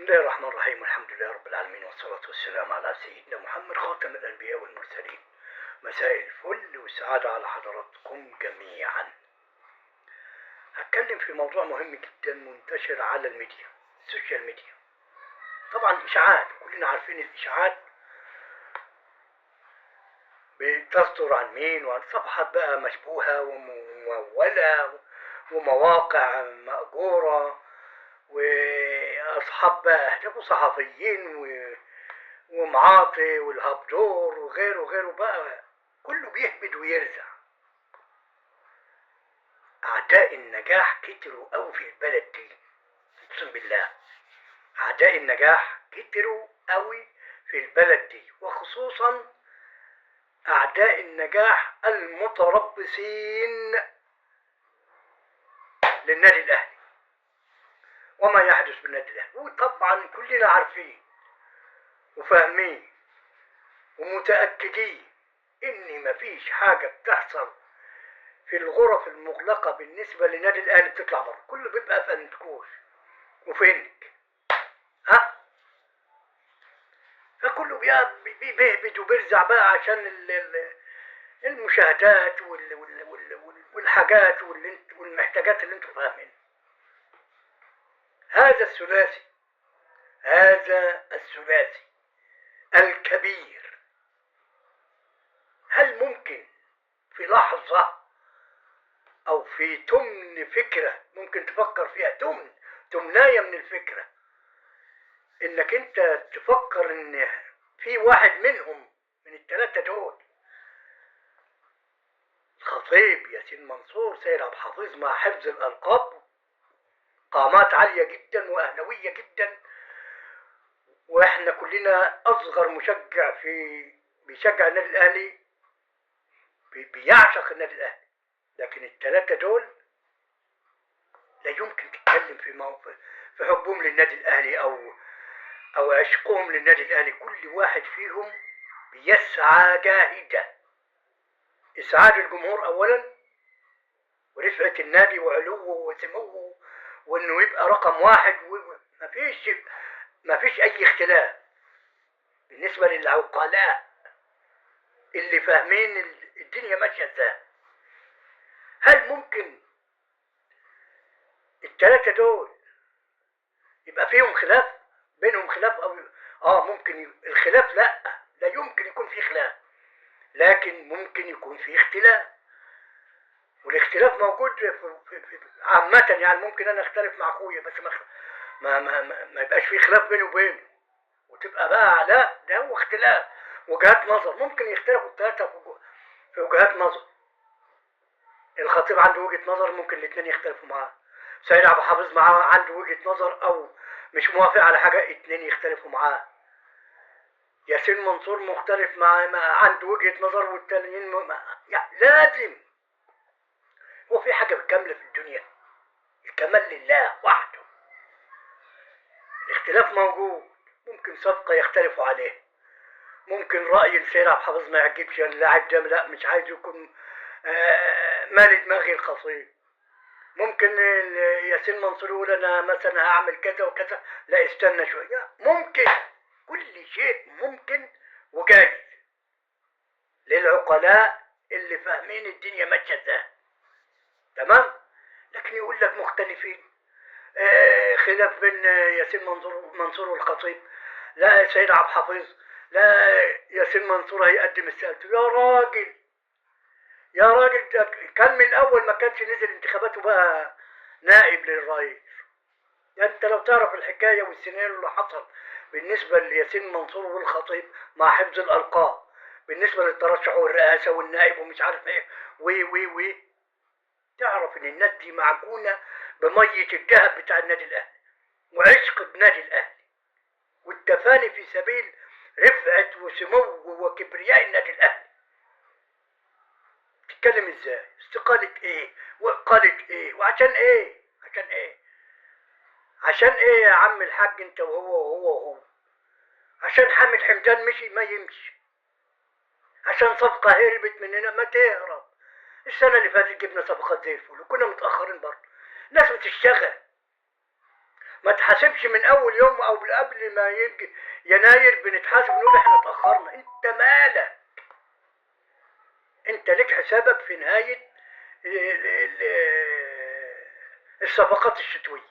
بسم الله الرحمن الرحيم، والحمد لله رب العالمين، والصلاة والسلام على سيدنا محمد خاتم الأنبياء والمرسلين. مساء الفل والسعادة على حضراتكم جميعا. هتكلم في موضوع مهم جدا منتشر على الميديا، ال social media. طبعا إشاعات، كلنا عارفين الإشاعات بتصدر عن مين وعن صفحات بقى مشبوهة وممولة ومواقع مأجورة واصحاب بقى اهداف وصحفيين ومعاطي والهبدور وغيره وغيره، بقى كله بيهبد ويرزع. اعداء النجاح كتروا قوي في البلد دي، اقسم بالله اعداء النجاح كتروا قوي في البلد دي، وخصوصا اعداء النجاح المتربصين للنادي الاهلي وما يحدث بالنادي الاهلي. وطبعا كلنا عارفين وفاهمين ومتاكدين ان مفيش حاجة بتحصل في الغرف المغلقة بالنسبة للنادي الاهلي بتطلع بره، كله بيبقى فنتكوش وفنك، ها، فكله بيهبد وبيرزع بقى عشان المشاهدات والحاجات والمحتاجات اللي انتوا فاهمينها. هذا الثلاثي الكبير، هل ممكن في لحظة أو في تمن فكرة ممكن تفكر فيها، تمناية من الفكرة، إنك أنت تفكر إن في واحد منهم من الثلاثة دول، الخطيب، ياسين منصور، سيد عبد الحفيظ، مع حفظ الألقاب، قامات عالية جدا وأهلوية جدا، وإحنا كلنا أصغر مشجع في بيشجع النادي الأهلي بيعشق النادي الأهلي، لكن الثلاثة دول لا يمكن تتكلم في حبهم للنادي الأهلي أو عشقهم للنادي الأهلي. كل واحد فيهم بيسعى جاهدا إسعاد الجمهور أولا، ورفعة النادي وعلوه وسموه، وانه يبقى رقم واحد، مفيش اي اختلاف بالنسبة للعقلاء اللي فاهمين الدنيا ماشية ازاي. هل ممكن الثلاثة دول يبقى فيهم خلاف، بينهم خلاف؟ او ممكن الخلاف، لا يمكن يكون في خلاف، لكن ممكن يكون في اختلاف، والاختلاف موجود في عامة. يعني ممكن انا اختلف مع اخويا بس ما ما ما, ما يبقاش في خلاف بيني وبينه، وتبقى بقى لا ده هو اختلاف وجهات نظر. ممكن يختلفوا الثلاثة في وجهات نظر، الخطيب عنده وجهة نظر ممكن الاثنين يختلفوا معاه، سيد عبد الحفيظ معاه عنده وجهة نظر او مش موافق على حاجة، اثنين يختلفوا معاه، ياسين منصور مختلف مع عنده وجهة نظر والتانيين يعني لازم. هو في حاجة كاملة في الدنيا؟ الكمال لله وحده. الاختلاف موجود، ممكن صفقة يختلفوا عليها، ممكن رأي السيد عبد الحفيظ ما يعجبش اللاعب ده، لا مش عايز يكون مالي دماغي الخطيب، ممكن ياسين منصور يقول أنا مثلا هعمل كذا وكذا، لا استنى شوية، ممكن كل شيء ممكن وجايز للعقلاء اللي فاهمين الدنيا ماشية ازاي، تمام؟ لكن يقول لك مختلفين، خلاف بين ياسين منصور والخطيب، لا سيد عبد الحفيظ، لا ياسين منصور هيقدم استقالته. يا راجل يا راجل، ده كان من الاول ما كانش نزل انتخاباته بقى نائب للرئيس. يعني انت لو تعرف الحكاية والسيناريو اللي حصل بالنسبة لياسين منصور والخطيب مع حفظ الالقاب بالنسبة للترشح والرئاسه والنائب ومش عارف ايه وي وي وي، تعرف ان الناس دي معجونه بميه الذهب بتاع النادي الاهلي وعشق النادي الاهلي والتفاني في سبيل رفعه وسمو وكبرياء النادي الاهلي. تتكلم ازاي؟ استقالة ايه وقالت ايه وعشان ايه؟ عشان ايه؟ عشان ايه يا عم الحاج انت وهو وهو وهو؟ عشان حامد حمدان مشي ما يمشي، عشان صفقة هربت مننا ما تهرب. السنة اللي فاتت جبنا صفقات زي الفل وكنا متأخرين برضه. الناس بتشتغل، ما تحاسبش من اول يوم او قبل ما يجي يناير بنتحاسب نقول احنا اتاخرنا. انت مالك؟ انت لك حسابك في نهاية الصفقات الشتوية،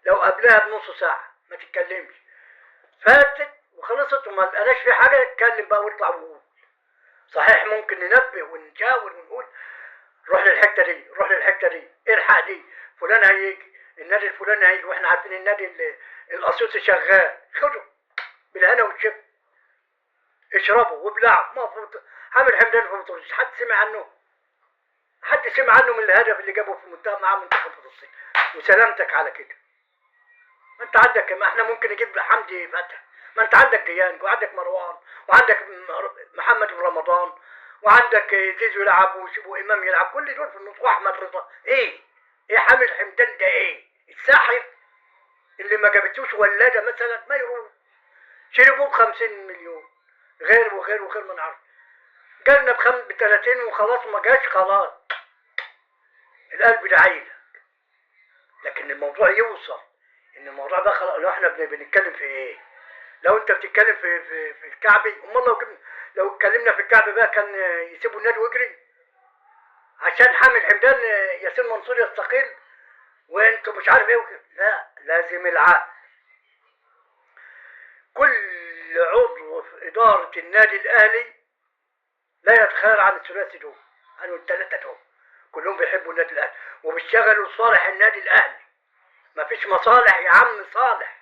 لو قبلها بنص ساعة ما تتكلمش، فاتت وخلصت وما لقناش في حاجة اتكلم بقى واطلع وقول. صحيح ممكن ننبه ونشاور ونقول روح للحتة دي، روح للحتة دي، الحق دي، فلان هيجي، النادي الفلاني هيجي، واحنا عارفين النادي الاسيوطي شغال، خدوا بالهنا والشفا، اشربوا وابلعوا. ما فوت حامد حمدان في بطولة، حد سمع عنه؟ حد سمع عنه من الهدف اللي جابه في منتخب مع منتخب فلسطين؟ وسلامتك على كده. ما انت عندك، ما احنا ممكن نجيب حمدي فتحي، ما انت عندك ديانج وعندك مروان وعندك محمد بن رمضان وعندك زيزو يلعب وامام يلعب، كل دول في النص، واحمد رضا. ايه حامد حمدان ده؟ ايه الساحر اللي ما جابتوش ولاده مثلا؟ ما يروح شربوه ب50 مليون غير وغير وغير، ما نعرف. جالنا ب30 وخلاص، ما جاش خلاص. القلب ده عيلة. لكن الموضوع يوصل ان الموضوع ده خلاص. لو احنا بنتكلم في ايه؟ لو انت بتتكلم في في في الكعبي، امال لو اتكلمنا في الكعبي بقى كان يسيبوا النادي ويجري عشان حامد حمدان ياسين منصور يستقيل وانتوا مش عارف ايه. لا، لازم العقل. كل عضو في إدارة النادي الأهلي لا يتخير عن الثلاثي دول، عن الثلاثة دول، كلهم بيحبوا النادي الأهلي وبيشتغلوا لصالح النادي الأهلي. مفيش مصالح يا عم صالح.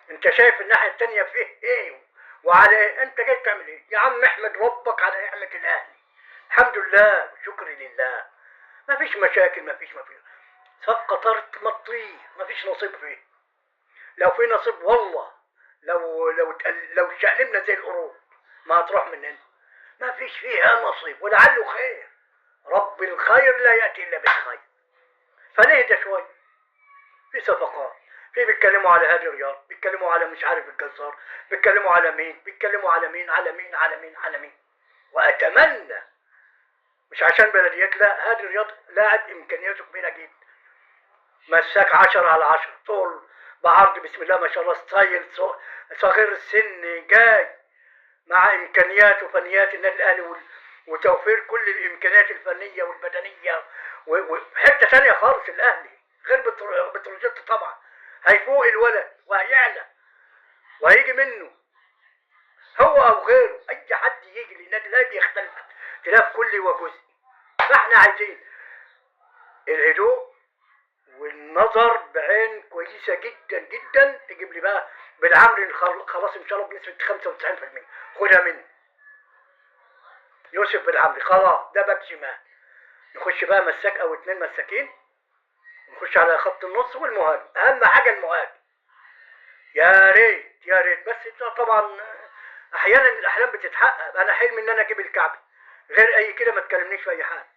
انت شايف الناحية التانية فيه ايه وعلى ايه؟ انت جاي تعمل ايه يا عم؟ احمد ربك على نعمة الأهلي، الحمد لله وشكر لله، مفيش مشاكل، مفيش صفقة طارت مطية، مفيش نصيب فيه. لو في نصيب والله لو لو لو شقلبنا زي القرود ما هتروح مننا. ما فيش فيها نصيب، ولعله خير، رب الخير لا يأتي إلا بالخير. فنهدى شوي. في صفقات، في بيتكلموا على هادي رياض، بيتكلموا على مش عارف الجزار، بيتكلموا على مين، بيتكلموا على مين، على مين، على مين، على مين. وأتمنى مش عشان بلديات، لا، هادي رياض لاعب إمكانياته كبيرة جدا، مساك 10 على 10، طول بعرض بسم الله ما شاء الله، style صغير السن جاي مع امكانيات وفنيات النادي الاهلي وتوفير كل الامكانيات الفنية والبدنيه وحتة ثانية خالص. الاهلي غير بتروجيت طبعا، هيفوق الولد وهيعلى وهيجي منه هو او غيره، اي حد يجي للنادي الاهلي بيختلف اختلاف كلي وجزئي. فاحنا عايزين الهدوء والنظر بعين كويسة جدا جدا. تجيب لي بقى بالعمري خلاص ان شاء الله بنسبة 95%، خدها مني يوسف بالعمري خلاص، ده باك شمال. نخش بقى مساك او 2 مساكين، ونخش على خط النص والمهاجم. اهم حاجة المهاجم، يا ريت يا ريت. بس طبعا احيانا الاحلام بتتحقق. انا حلمي ان انا اجيب الكعبي، غير اي كده ما تكلمنيش في اي حاجة.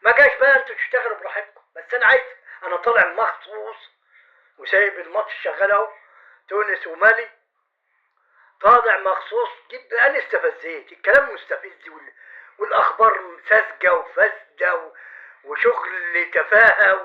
ما جاش بقى انتوا تشتغلوا براحتكم، بس انا عايز، انا طالع مخصوص وسايب الماتش شغال اهو، تونس ومالي، طالع مخصوص جدا. انا استفزيت، الكلام مستفز والاخبار ساذجة وفاسده وشغل تفاهه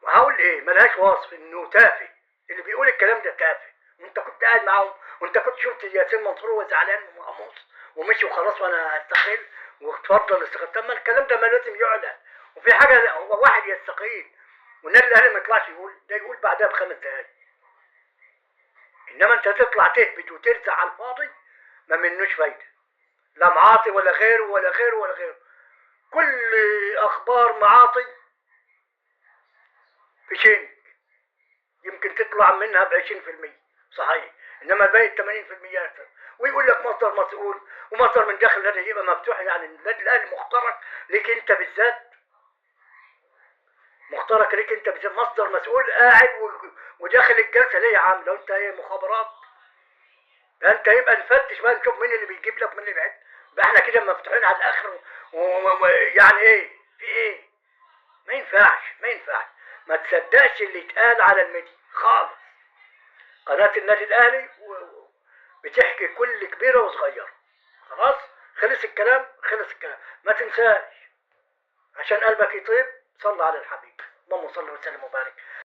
وهقول ايه، ملهاش وصف، انه تافه اللي بيقول الكلام ده تافه. وانت كنت قاعد معاهم، وانت كنت شفت ياسين منصور وهو زعلان ومقموص ومشي وخلاص وانا هستقيل واتفضل استقيل. طب ما الكلام ده ما لازم يعلن، وفي حاجة هو واحد يستقيل والنادي الاهلي ما يطلعش يقول ده، يقول بعدها ب5 دقايق. انما انت تطلع تهبد وترزع على الفاضي ما منوش فايده، لا معاطي ولا غيره ولا غيره ولا غيره. كل اخبار معاطي في شنك يمكن تطلع منها ب20% صحيح، انما الباقي 80% ويقول لك مصدر مسؤول ومصدر من داخل النادي يبقى مفتوح. يعني النادي الاهلي مخترق ليك انت بالذات، مخترق ليك انت بالذات، مصدر مسؤول قاعد وداخل الجلسة. ليه يا عم؟ لو انت ايه مخابرات، ده انت يبقى نفتش بقى نشوف مين اللي بيجيب لك ومين اللي بيعد. بقى احنا كده مفتوحين على الاخر ويعني ايه في ايه؟ ما ينفعش، ما ينفعش. ما تصدقش اللي اتقال على الميديا خالص. قناة النادي الاهلي بتحكي كل كبيرة وصغيرة. خلاص خلص الكلام، خلص الكلام. ما تنساش عشان قلبك يطيب، صلى على الحبيب. اللهم صل وسلم وبارك